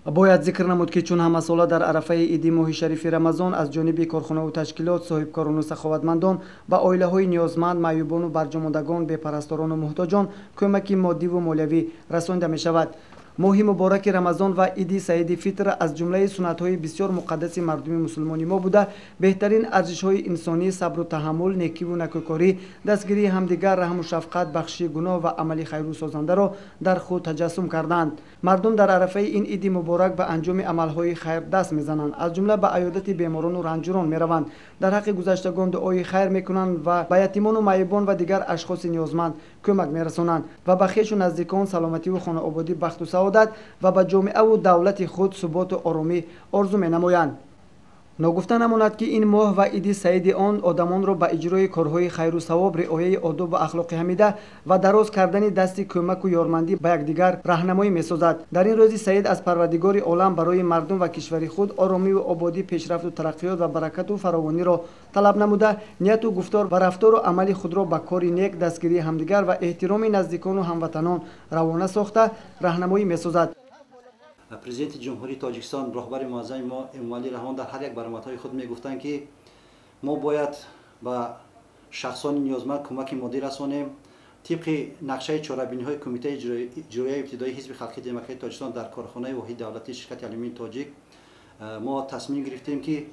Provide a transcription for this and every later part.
Бояд зикр намуд, ки чун ҳамасола дар арафаи иди моҳи шарифи Рамазон аз ҷониби корхонаву ташкилот, соҳибкорону саховатмандон ба оилаҳои ниёзманд, маъюбону барҷомондагон, бепарасторону муҳтоҷон кӯмаки моддиву молиявӣ расонида мешавад. Моҳи мубораки Рамазон ва иди саиди фитр аз ҷумлаи суннатҳои бисёр муқаддаси мардуми мусулмони мо буда, беҳтарин арзишҳои инсонӣ, сабру таҳаммул, некиву накӯкорӣ, дастгирии ҳамдигар, раҳму шафқат, бахшиши гуноҳ ва амали хайру созандаро дар худ таҷассум карданд. Мардум дар арафаи ин иди муборак ба анҷоми амалҳои хайр даст мезананд, аз ҷумла ба аёдати беморону ранҷурон мераванд, дар ҳаққи гузаштагон дуои хайр мекунанд ва ба ятимону маъюбон ва дигар ашхоси ниёзманд кӯмак мерасонанд ва ба хешу наздикон саломативу хонаободӣ, бахту саодат ва ба ҷомеаву давлати худ суботу оромӣ орзу менамоянд. Ногуфта намонад, ки ин моҳ ва иди саиди он одамонро ба иҷрои корҳои хайру савоб, риояи одобу ахлоқи ҳамида ва дароз кардани дасти кӯмаку ёрмандӣ ба якдигар раҳнамоӣ месозад. Дар ин рӯзи саид аз Парвардигори олам барои мардум ва кишвари худ оромиву ободӣ, пешрафту тараққиёт ва баракату фаровониро талаб намуда, нияту гуфтор ва рафтору амали худро ба кори нек, дастгирии ҳамдигар ва эҳтироми наздикону ҳамватанон равона сохта раҳнамоӣ месозад. Президенти Ҷумҳурии Тоҷикистон, роҳбари муаззами мо Эмомалӣ Раҳмон дар ҳар як баромадҳои худ мегуфтанд, ки мо бояд ба шахсони ниёзманд кӯмаки моддӣ расонем. Тибқи нақшаи чорабиниҳои Кумитаи иҷроияи ибтидоии Ҳизби халқии демократии Тоҷикистон дар корхонаи воҳиди давлатии ширкати алюминии Тоҷик мо тасмим гирифтем, ки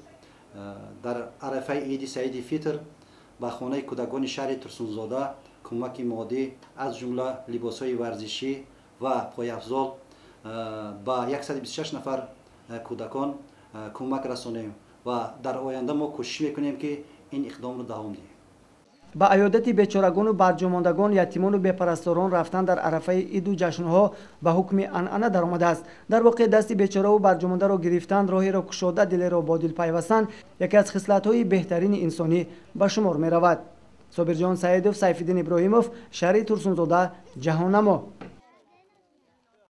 дар арафаи иди саиди фитр ба хонаи кӯдакони шаҳри Турсунзода кӯмаки моддӣ, аз ҷумла либосҳои варзишӣ ва пойафзол ба 126 нафар кӯдакон кӯмак расонем ва дар оянда мо кӯшиш мекунем, ки ин иқдомро давом диҳем. Ба аёдати бечорагону барҷомондагон, ятимону бепарасторон рафтан дар арафаи иду ҷашнҳо ба ҳукми анъана даромадааст. Дар воқеъ, дасти бечораву барҷомондаро гирифтан, роҳеро кушода, дилеро бо дил пайвастан яке аз хислатҳои беҳтарини инсонӣ ба шумор меравад. Собирҷон Саидов, Сайфиддин Иброҳимов, шаҳри Турсунзода, Ҷаҳоннамо.